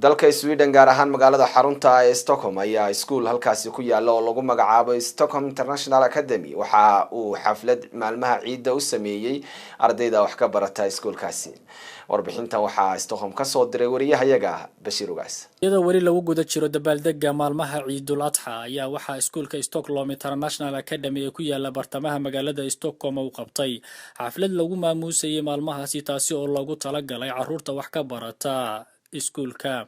Dalka Sweden, gaar ahaan magaalada xarunta ee Stockholm, ayaa iskuul halkaasi ku yaala oo lagu magacaabo Stockholm International Academy waxa uu xaflad maalmaha ciidda u sameeyey ardayda wax ka barata iskuulkaasi. Warbixintan waxaa Stockholm kasoo diray wariyahayaga Bashiir Ugaas. Iyadoo weli lagu guda jiro dabaaldega maalmaha Ciidul Adxa ayaa waxaa iskuulka Stockholm International Academy ee ku yaala bartamaha magaalada Stockholm uu qabtay xaflad lagu maamuusayay maalmahaasi, taasi oo loogu talagalay caruurta wax ka barata iskuulka.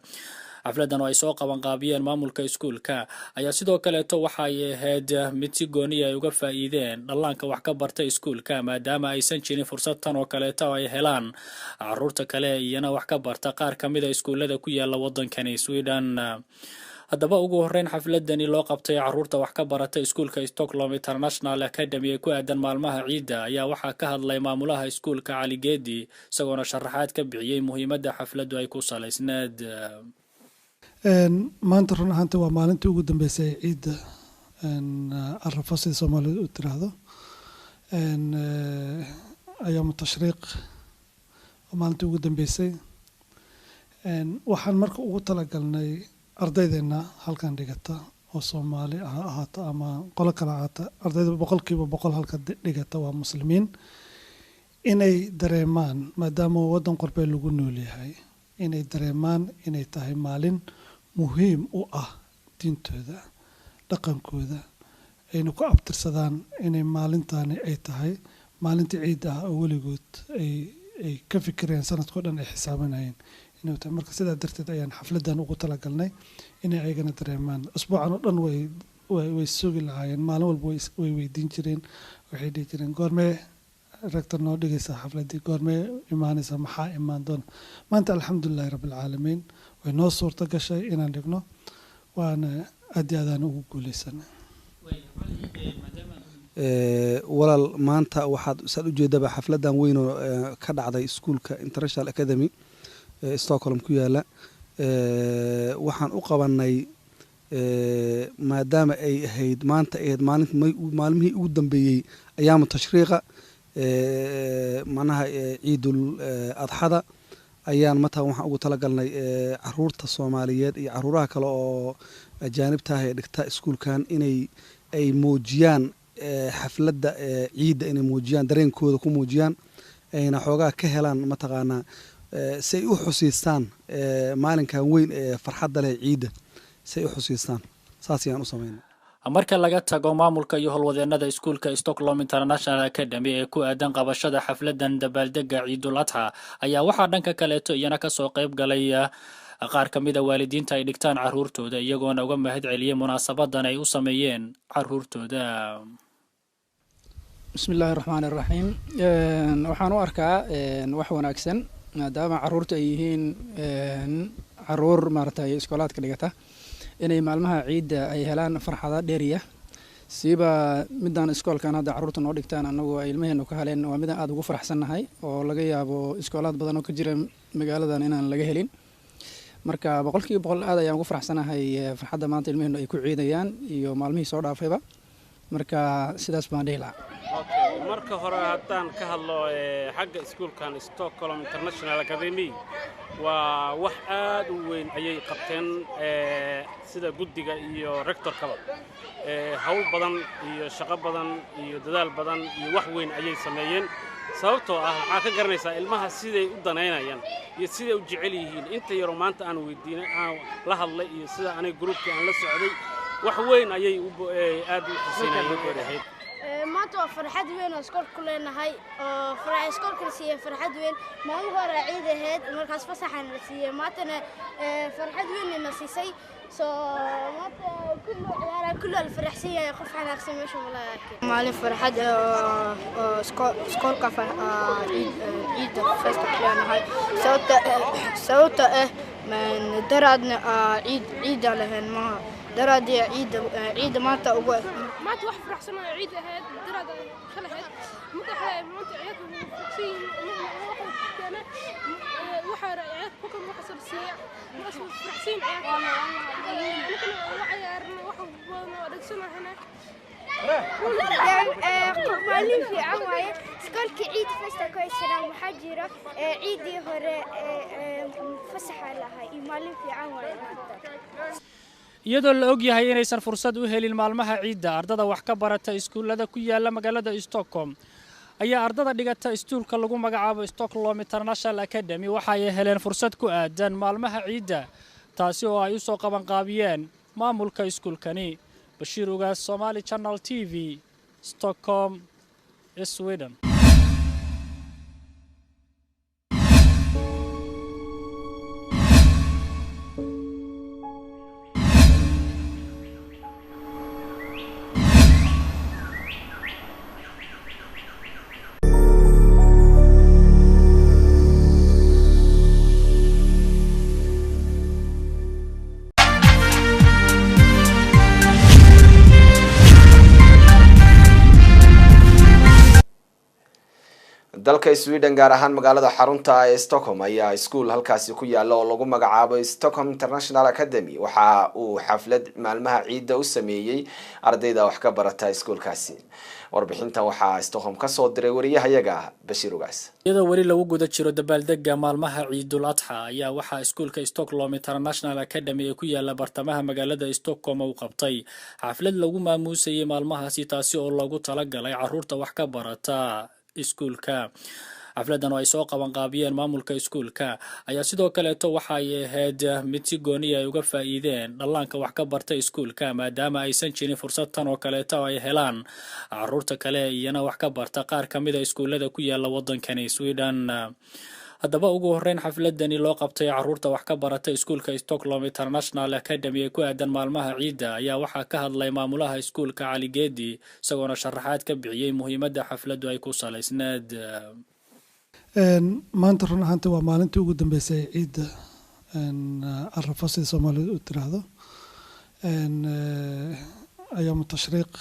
Xafladan oo ay soo qabanqaabiyeen maamulka iskuulka ayaa sidoo kaleeto waxa ay ahayd mid si gooniya ay uga faa'iideen dhallaanka wax ka barta iskuulka, maadaama aysan jirin fursad tan oo kaleeto ay helaan caruurta kale iyana wax ka barta qaar ka mid a iskuullada ku yaala waddankani Sweden. Haddaba ugu horreyn, xafladani loo qabtay caruurta wax ka barata iskuulka Stockholm International Academy ee ku aadan maalmaha ciidda ayaa waxaa ka hadlay maamulaha iskuulka, Cali Geedi, isagoona sharaxaad ka bixiyey muhiimadda xafladdu ay ku salaysneed. Maanta run ahaanti waa maalintii ugu dambeysay ee ciidda Arafo, sida Soomaalidu u tiraahdo ayaamu tashriiq, waa maalintii ugu dambeysay. Waxaan marka ugu talagalnay ardaydeenna halkan dhigata oo Soomaali ha ahaato ama qolo kale ahaata, ardayda 100% halka dhigata waa Muslimiin, inay dareemaan, maadaama waddan qorbee lagu nool yahay, inay dareemaan inay tahay maalin muhiim u ah diintooda, dhaqankooda, ayna ku abtirsadaan inay maalintani ay tahay maalintii ciidda ah oo weligood ay ka fikireen, sanadkao dhan ay xisaabanayeen inay tahay. Marka sidaa darteed ayaan xafladan ugu talagalnay inay ayagana dareemaan. Usbuucan oo dhan way sugi lahaayeen, maalin walba way weydiin jireen, waxay dhihi jireen: "Goormee rector noo dhigaysaa xafladii? Goormee imaanaysaa? Maxaa imaan doona?" Maanta, alxamdulilahi rabbilcaalamiin, way noo suurto gashay inaan dhigno, waana aad iyo aadaan ugu guuleysanay. Walaal, maanta waxaad saad ujeedaba xafladan weyn oo ka dhacday iskuulka International Academy ee Stockholm ku yaala. Waxaan u qabanay maadaama ay ahayd maanta, ay ahayd maalint maalmihii ugu dambeeyey ayaamu tashriiqa, macnaha Ciidul Adxada, ayaan mataa waxaan ugu talagalnay caruurta Soomaaliyeed iyo caruuraha kale oo ajaanibta ah ee dhigta iskuulkan inay ay muujiyaan xafladda ciidda, inay muujiyaan dareenkooda, ku muujiyaan, ayna xoogaa ka helaan mataqaanaa si ay u xusiistaan maalinkan weyn ee farxadda leh ciidda, si ay u xusiistaan, saas ayaan u sameynay. Marka laga tago maamulka iyo howlwadeenada iskuulka Stockholm International Academy ee ku aadan qabashada xafladan dabaaldega Ciidul Adxa ayaa waxaa dhanka kaleeto iyana kasoo qayb galay qaar ka mida waalidiinta ay dhigtaan caruurtooda, iyagoona uga mahad celiyey munaasabadan ay u sameeyeen caruurtooda. Bismi illaahi raxmaani raxiim. Waxaan u arkaa wax wanaagsan, maadaama caruurta ay yihiin caruur maaragtay iskoolaadka dhigata, inay maalmaha ciidda ay helaan farxada dheeriya. Siiba midaan iskoolkan hadda carruurta noo dhigtaan annagu ay ilmaheenu ka heleen, waa midaan aada ugu faraxsannahay oo laga yaabo iskoolaad badan oo ka jira magaaladan inaan laga helin. Marka 100% aad ayaan ugu faraxsanahay farxadda maanta ilmaheenu ay ku ciidayaan iyo maalmihii soo dhaafayba. Marka sidaas baan dhihi lahaa. Marka hore haddaan ka hadlo xagga iskuulkan Stockholm International Academy, waa wax aad u weyn ayay qabteen, sida guddiga iyo rectorkaba. Hawl badan iyo shaqo badan iyo dadaal badan iyo wax weyn ayay sameeyeen, sababtoo ah waxaa ka garanaysaa ilmaha siday u danaynayaan iyo siday u jecel yihiin. Inta yaroo maanta aan weydiinay, aan la hadlay, iyo sida aniga groupkii aan la socday, wax weyn ayay aad u xiiseynayeen. Maanta waa farxad weyn oo iskoolka ku leenahay, oo iskoolka la siiyey farxad weyn. Maalmo hore ciid ahayd, markaas fasaxan la siiyey, maantana farxad weyn na siisay. Soo maanta kullu ciyaara, kullu la faraxsan yahay, qof xanaaqsan meesha ma laga arkin. Maalin farxad oo iskoolka ciidda feesta ku leenahay, sababta ah daraadna ciid ciida lahayn maaha, daraadii ciidda ciidda maanta ugu Maanta wax faraxsan oo ciid ahayd, daraad shalay ahayd. Marka maanta ciyaalka wuu faraxsan yihiin, waxa ciyaalka ku kan waxa sarsiiya markaas wuu faraxsan yihiin ciyaalka. Anigana waa ciyaarna, wax badan oo dhegsanahana. Maalin fiican waaye. Iskoolka ciid festa ku haysanaa. Waxaa jira ciidii hore fasaxa lahay iyo maalin fiican waaye maanta. Iyadoo la og yahay inaysan fursad u helin maalmaha ciidda ardada wax ka barata iskuullada ku yaala magaalada Stockholm, ayaa ardada dhigata iskuulka lagu magacaabo Stockholm International Academy waxa ay heleen fursad ku aadan maalmaha ciidda, taasi oo ay u soo qabanqaabiyeen maamulka iskuulkani. Bashiir Ugaas, Somali Channel TV, Stockholm, Sweden. Dalka Sweden, gaar ahaan magaalada xarunta ee Stockholm, ayaa iskuul halkaasi ku yaala oo lagu magacaabo Stockholm International Academy waxa uu xaflad maalmaha ciidda u sameeyey ardayda wax ka barata iskuulkaasi. Warbixintan waxaa Stockholm kasoo diray wariyahayaga Bashiir Ugaas. Iyadoo weli lagu guda jiro dabaaldega maalmaha Ciidul Adxa, ayaa waxaa iskuulka Stockholm International Academy ee ku yaala bartamaha magaalada Stockholm uu qabtay xaflad lagu maamuusayay maalmahaasi, taasi oo loogu talagalay caruurta wax ka barata iskuulka. Xafladan oo ay soo qabanqaabiyeen maamulka iskuulka ayaa sidoo kaleeto waxa ay ahayd mid si gooniya ay uga faa'iideen dhallaanka wax ka barta iskuulka, maadaama aysan jirin fursad tan oo kaleeto ay helaan caruurta kale iyana wax ka barta qaar ka mid a iskuullada ku yaala waddankani Sweden. Haddaba ugu horreyn, xafladani loo qabtay caruurta wax ka barata iskuulka Stockholm International Academy ee ku aadan maalmaha ciidda ayaa waxaa ka hadlay maamulaha iskuulka, Cali Geedi, isagoona sharaxaad ka bixiyey muhiimadda xafladdu ay ku salaysneed. Maanta run ahaanti waa maalintii ugu dambeysay ciidda Arafo, sida Soomaalidu u tiraahdo, ayaamu tashriiq.